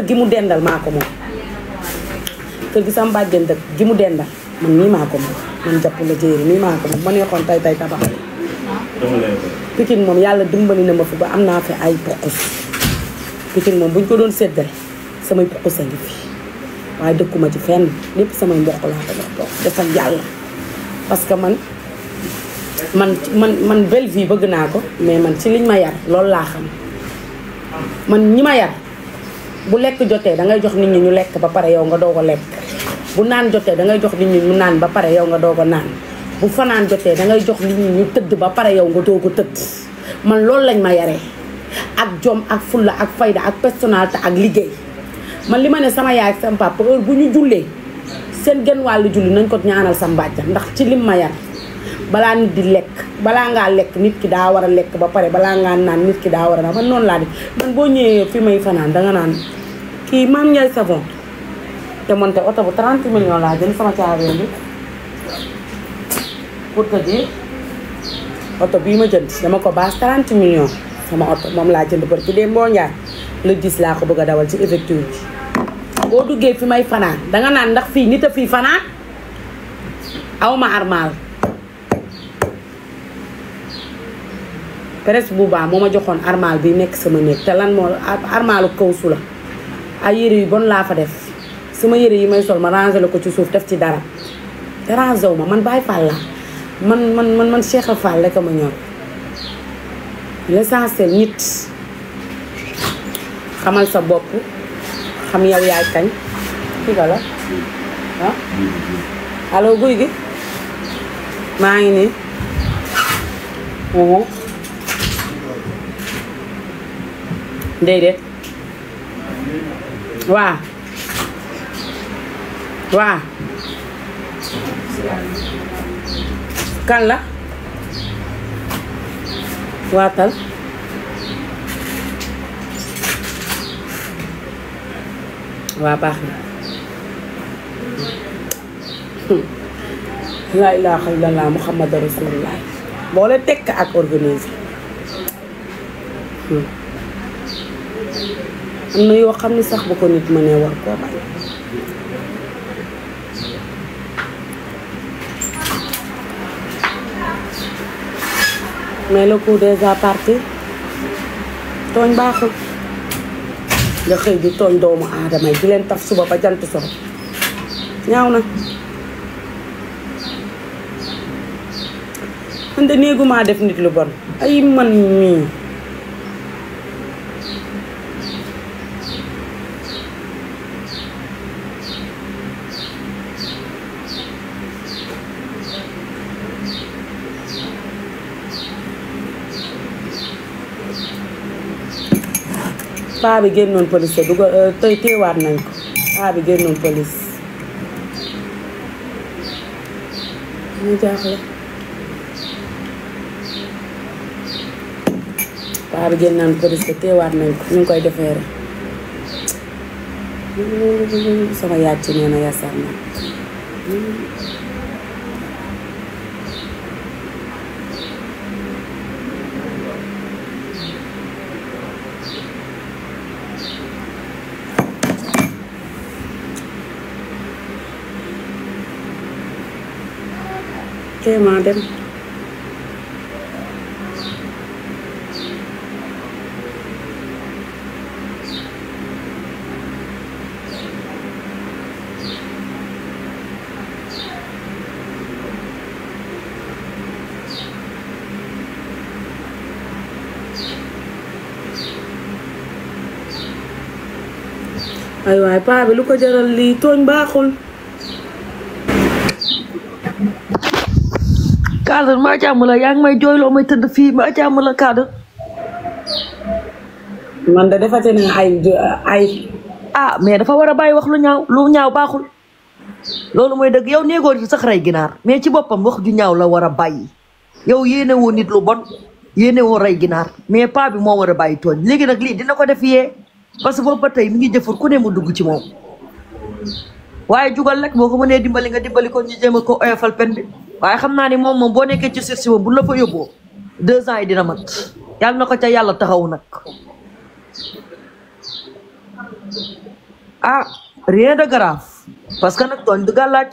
gi mu dendal maa ko moom kër gi sama bàjjen dëkk gi mu dendal man nii maa ko moom man jàpp la jéeri nii maa ko moom ma neexoon tay tabaxal Pikine moom yàlla dimbali na ma fi ba am naa fi ay pukus Pikine moom buñ ko doon séddale samay pukus a ngi fi waaye dëkkuma ci fenn lépp samay mbokk laa ko dox toog defal yàlla parce que man belle vie bëgg naa ko mais man ci liñ ma yar loolu laa xam man ñi ma yar bu lekk jotee dangay jox nit ñi ñu lekk ba pare yow nga doog a lekk bu naan jotee dangay jox nit ñi ñu naan ba pare yow nga doog a naan bu fanaan jotee dangay jox nit ñi ñu tëdd ba pare yow nga doog a tëdd man loolu lañ ma yaree ak jom ak fulla ak fayda ak personnalité ak liggéey man li ma ne sama yaay ak sama papa heure bu ñu jullee seen genn wàllu julli nañ ko ñaanal sa mbàjja ndax ci lim ma yar balaa nit di lekk balaa ngaa lekk nit ki daa war a lekk ba pare balaa ngaa naan nit ki daa war a naan man noonu laa di man boo ñëwee fi may fanaan danga naan kii Mame Ndiaye Savon te monte oto bu 30 millions laa jël sama caabee bi pour te dire oto bii ma jënd dama ko baas 30 millions sama oto moom laa jënd bari ci dee mboo njaay le 10 laa ko bëgg a dawal ci effective bi boo duggee fi may fanaan danga naan ndax fii nit a fii fanaan awma armal presque bu baax moo ma joxoon armal bi nekk sama néeg te lan moo armalu kawsu la ay yére yu bon laa fa def sama yére yi may sol ma rangé la ko ci suuf def ci dara te rangé wu ma man Baye Fall laa man Cheikh Fall rek a ma ñor l'essentiel nit xamal sa bopp xam yow yaay kañ kii ka la ah allo guy gi maa ngi nii déedéet waa kan la waatal waa baax na laa ilaaha illallah muhammad rasulullah boole tekk ak organisé am na yoo xam ne sax bu ko nit mënee war koo bañ mais le coup déjà parti tooñ baaxul nga xëy di tooñ doomu aadama yi di leen taf suba ba jant so ñaaw na man de néeguma def nit lu bon ay man mii paa bi génnoon police te duga tey teewaat nañ ko paa bi génnoon police ñu jaaxle paa bi génnoon police te teewaat nañ ko ñu ngi koy defeere sama yaay ci nee na yasar na maa dem ay waay paa bi lu ko jaral lii tooñ baaxul Cadre maa jàmm la yaa ngi may jooyloo may tëdd fii maa jàmm la Cadre. man de defate na ay. ah mais dafa war a bàyyi wax lu ñaaw baaxul. loolu mooy dëgg yow néegoo ci sax rey ginaar mais ci boppam wax ju ñaaw la war a bàyyi. yow yéene woo nit lu bon yéene woo rey ginaar mais paa bi moo war a bàyyi tooñ léegi nag lii dina ko def yee parce que boobu ba tey mi ngi jëfur ku ne mu dugg ci moom. waaye jugal rek boo ko mënee dimbali nga dimbali ko ñu jéem a ko oyofal pen bi waaye xam naa ni moom boo nekkee ci sursis bu la fa yóbboo 2 ans yi dina mat yàlla na ko ca yàlla taxaw nag. ah rien de grave parce que nag tooñ du gàllaaj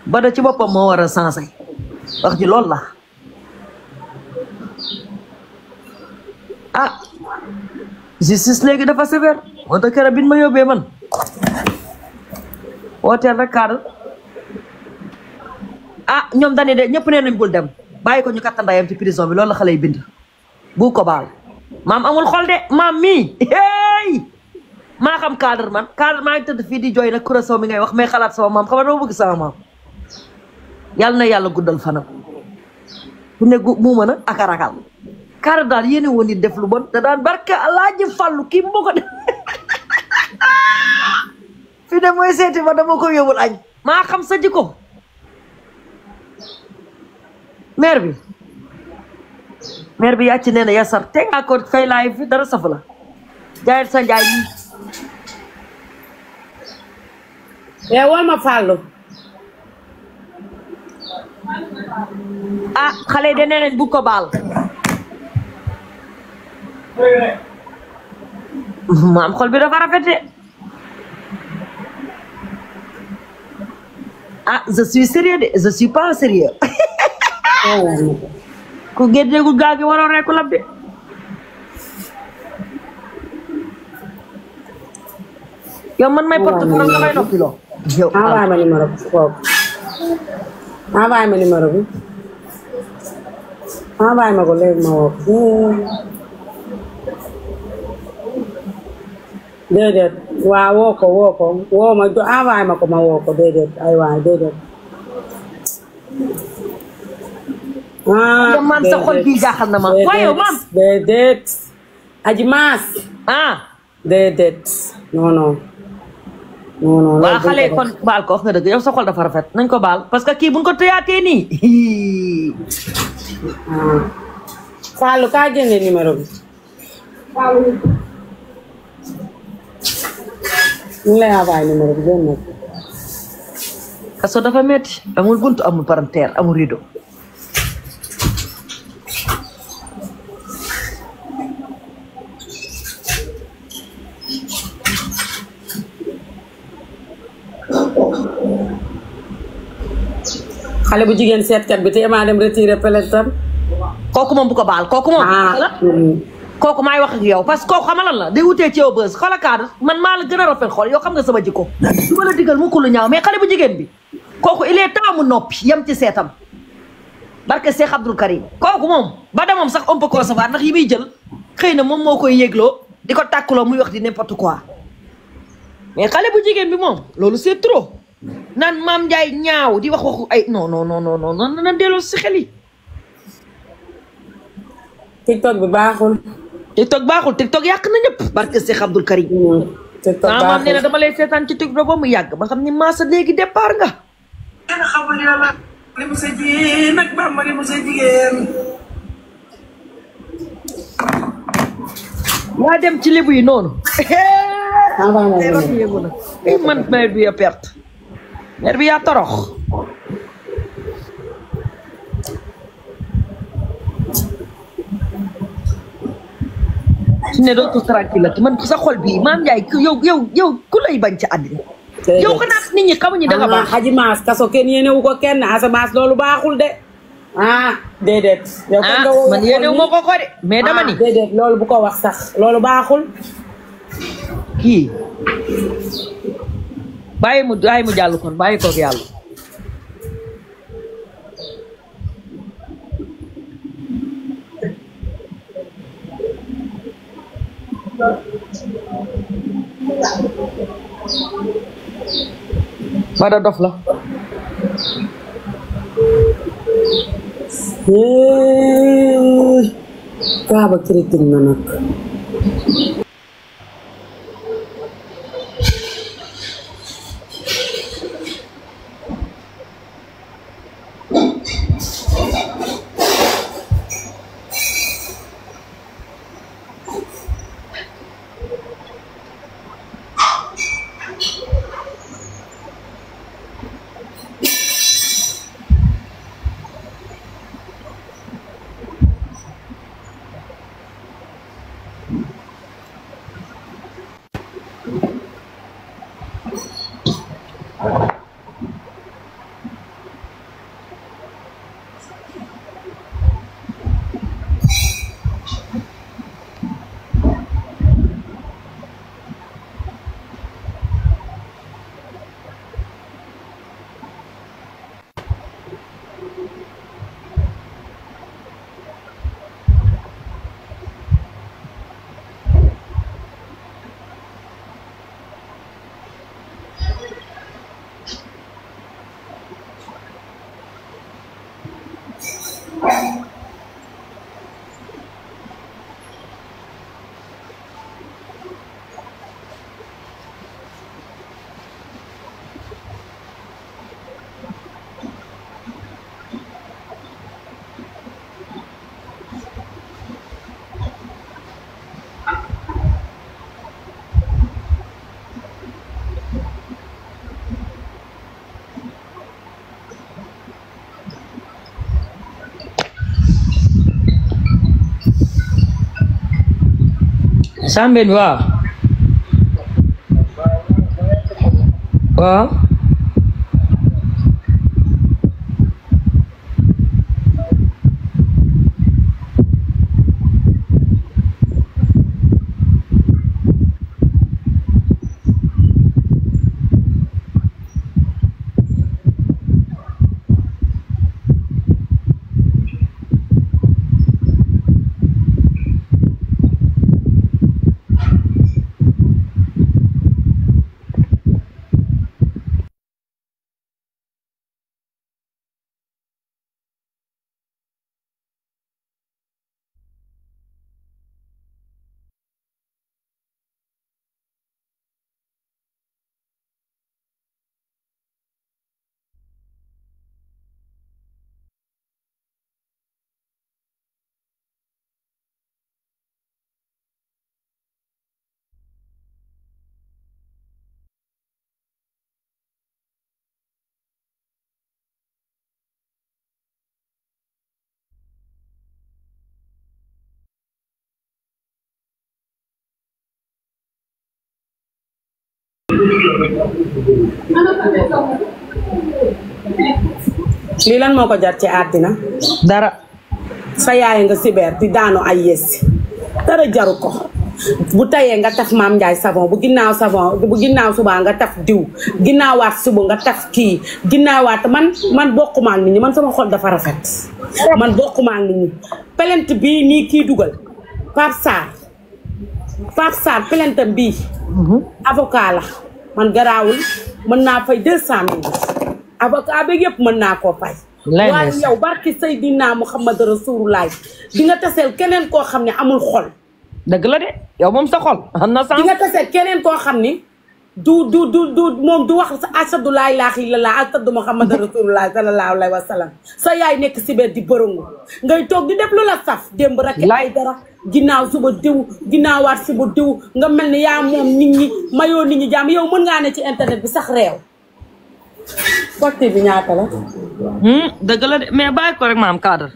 Bada ci boppam moo war a sensé wax ji loolu la ah justice léegi dafa sévère moo tax keroog bi ma yóbbee man wooteel rek cadre ah ñoom dañuy de ñëpp nee nañ bul dem bàyyi ko ñu katta ndayam ci prison bi loolu la xale yi bind bu ko baal maam amul xol de maam mii hey maa xam cadre man cadre maa ngi tëdd fii di jooy nag kuréel mi ngay wax may xalaat sama maam xam nga dama bëgg sama maam yàlla na yàlla guddal fanam bu ne mu mën a ak a ragal cadre daal yéene woon nit def lu bon da daan barke Alaaji Fallu kii moo ko def fi de mooy seeti ma dama ko yóbbul añ maa xam sa jikko maire bi yàcc nee na yasar te nga ko fay laay fi dara safu la jaayet sa njaay yi wol ma Fallou ah xale yi de nee nañ bu ko baal maam xol bi dafa rafet de ah je suis sérieux de je suis pas sérieux ku géddeegul gaa gi waroon rekku lab de yow man may porte parole nga may noppi loo yow envoyé ma numéro bi kooku envoyé ma numéro bi envoyé ma ko léegi ma woo ko déedéet waaw woo ko woo ma envoyé ma ko ma woo ko déedéet ay waay déedéet yow maam sa xol bii jaaxal na ma waaye yow maam déedéet aji maas déedéet non waa xale kon baal ko wax nga dëgg yow sa xol dafa rafet nañ ko baal parce que kii buñ ko tëyaatee nii Fallou kaa génne numéro bi ñu lay envoyé numéro bi génne kaso dafa metti amul buntu amul palanteer amul rideau xale bu jigéen seetkat bi te maa dem retiré plainte tam kooku moom bu ko baal kooku moom kooku maay wax ak yow parce que kooku xama lan la day wutee ci yow bës xoola kaar man maa la gën a rafet xool yow xam nga sama jikko du ma la digal mu ko lu ñaaw mais xale bu jigéen bi kooku il est temps mu noppi yem ci seetam barke Cheikh Abdoul Karim kooku moom Bada moom sax on peut concevoir ndax yi muy jël xëy na moom moo koy yégloo di ko tàkkuloo muy wax di n'importe quoi mais xale bu jigéen bi moom loolu c'est trop naan Mame Ndiaye ñaaw di wax waxu ay non na delloo si xel yi TikTok bi baaxul TikTok yàq na ñëpp barke Cheikh Abdoul Karim TikTok baaxul maam nee na dama lay seetaan ci TikTok ba mu yàgg ba xam ni maasa léegi départ nga kenn xamul yàlla li mu sa jigéen nag Bamba li mu sa jigéen waa dem ci lébu yi noonu man maire bi ya perte maire bi yaa torox su ne dootu tranquille man sa xol bii Mame Ndiaye yow ku lay bañ ci àddina yow xanaa nit ñi xamuñu da nga baax Aji Maas kaso kenn yéenewu ko kenn Asamaas loolu baaxul de déedéet yow man yéenewu ma ko de mais dama ni déedéet loolu bu ko wax sax loolu baaxul kii bàyyi mu jàll kon bàyyi koog yàlla Bada dof la kaaba critique na nag Sambeen waaw. waaw. lii lan moo ko jar ci àddina dara. sa yaay nga sibeer di daanu ay yessi dara jaru ko bu tayee nga taf Mame Ndiaye Savon bu ginnaaw subaa nga taf diw ginnaawaat suba nga taf kii ginnaawaat man bokkuma ak nit ñi man sama xol dafa rafet man bokkuma ak nit ñi plainte bii nii kii dugal Pape Sarr plainte bii avocat la man garaawul mën naa fay 200 000 avocat bi yëpp mën naa koo fay waaye yow barki Seydina Muhammad Rasulullah di nga taseel keneen koo xam ne amul xol dëgg la de yow moom sa xol am na sens. di nga taseel keneen koo xam ni du moom du wax ashadu laa ilaaha illallaah ashadu Muhammad Rasulullah sallallahu alayhi wa sallam sa yaay nekk si biir di bërëngu ngay toog di def lu la saf démb rek ay dara ginnaaw suba diw ginnaawaat suba diw nga mel ni yaa moom nit ñi mayoo nit ñi jàmm yow mën ngaa ne ci internet bi sax réew facture bi ñaata la dëgg la de mais bàyyi ko rek ma am cadre.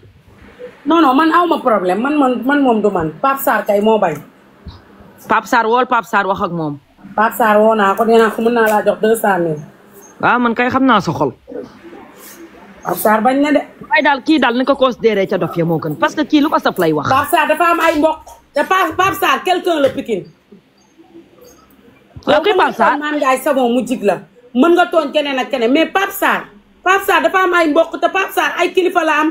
non man awma problème man moom du man Pape Sarr kay moo bañ Pape Sarr wool Pape Sarr wax ak moom. Pape Sarr woo naa ko nee naa ko mën naa laa jox 200 000 waaw man kay xam naa sa xol. Pape Sarr bañ na de waaye daal kii daal ni ko considéré ca dof ya moo gën parce que kii lu ko saf lay wax. Pape Sarr dafa am ay mbokk te Pape Sarr quelqu'un la Pikine yow kii Pape Sarr Mame Ndiaye Savon mu jig la mën nga tooñ keneen ak keneen mais Pape Sarr dafa am ay mbokk te Pape Sarr ay kilifa la am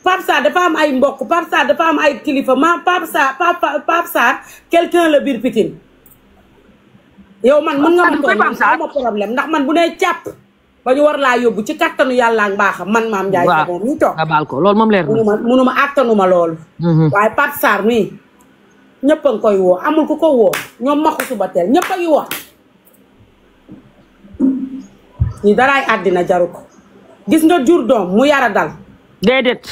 Pape Sarr dafa am ay mbokk Pape Sarr dafa am ay kilifa Pape Sarr quelqu'un la biir Pikine yow man mën nga ma tooñ man ma problème ndax man bu nee càpp ba ñu war laa yóbbu ci kattanu yàlla ak mbaaxam man Mame Ndiaye Savon mi toog nga baal ko loolu moom leer na munuma àttanuma loolu waaye Pape Sarr mii ñëpp a ngi koy woo amul ku ko woo ñoom maxu suba teel ñëpp a ngi wax ñi daraay àddina jaru ko gis nga jur doom mu yara dal déedéet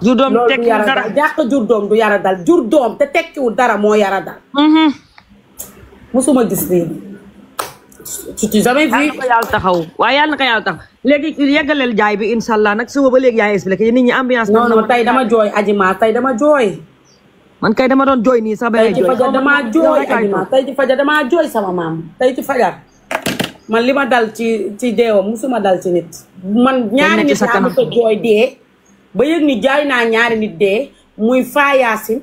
jur doom tekkiwul dara jàq jur doom du yara dal jur doom te tekkiwul dara moo yara dal musuma gis lii tu jamais vu. yàlla na ko yàlla taxaw waaye yàlla na ko yàlla taxaw léegi yeggaleel jaay bi incha allah nag suba ba léegi yaay expliqué nit ñi ambiance. non tey dama jooy Adjima tey dama jooy. man kay dama doon jooy nii sax ba tey ci fajar damaa jooy Adjima tey ci fajar damaa jooy sama maam tey ci fajar man li ma dal ci deewam musuma dal ci nit. man ñaari nit yaa ma ko jooy dee ba yëg ni jaay naa ñaari nit dee muy Fayasin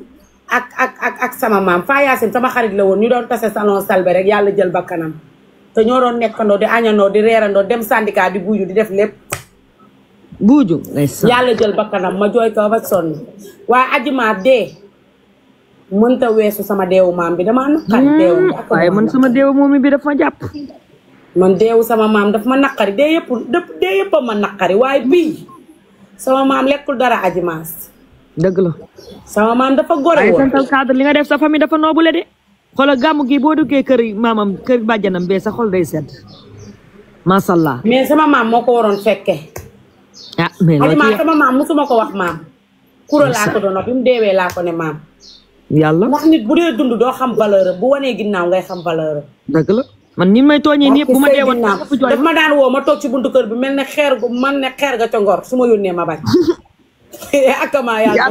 ak sama maam Fayasin sama xarit la woon ñu doon tase salon salbe rek yàlla jël bakkanam te ñoo doon nekkandoo di añandoo di reerandoo dem syndicat di buuju di def lépp. buuju. yàlla jël bakkanam ma jooy ko ba sonn waaye Adjima dee mënta weesu sama deewu maam bi dama naqari deewu. waaye man sama deewu moom bi dafa ma jàpp. man deewu sama maam daf ma naqari dee yëpp a ma naqari waaye bii sama maam lekkul dara Adjima. dëgg la. sama maam dafa gore woon. waaye santal cadre li nga def sa famille dafa noobule de. xoolal gàmmu gi boo duggee kër maamam kër bàjjanam bee sa xol day sedd macha allah. mais sama maam moo ko waroon fekke. ah mais loolu sama maam musuma ko wax maam. kura laa ko doon wax bi mu deewee laa ko ne maam. yàlla ndax nit bu dee dund doo xam valeur bu wanee ginnaaw ngay xam valeur. dëgg la man ni may tooñee nii bu ma dee woon daf ma daan woo ma toog ci buntu kër bi mel ne xeer gu man ne xeer ga ca ngor su ma yónnee ma bañ. akamaa yaa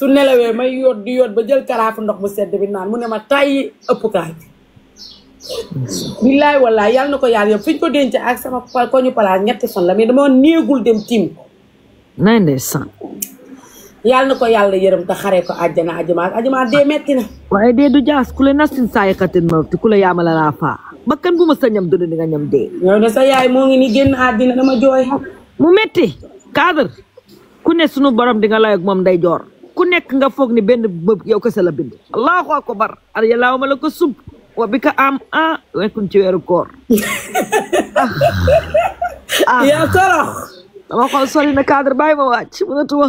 su nelawee may yoot di yoot ba jël karaafu ndox mu sedd bi naan mu ne ma tàyyi ëpp kaay billaay wallaay yàlla na ko yàlla yëpp fi ñu ko denc ak sama koñu palaas 3 fan la mais dama néegul dem tiim ko nay ndeysaan yàlla na ko yàlla yërëm te xaree ko àjjana ajuma dee metti na waaye dee du jaas ku la nasin saay xatin ma te ku la yaamala laa faa bakkan bu ma sa ñam dund di nga ñam dee yow ne sa yaay moo ngi ni génn àddina dama jooy mu metti cadre ku ne sunu borom di nga lay ak moom nday joor ku nekk nga foog ni benn bëb yow kese la bind allahu akbar ar yàllaaw ma la ko sub wa bi ka am wekkun ci weeru koor yaa torox dama xool sori na cadre bàyyi ma wàcc mënatuma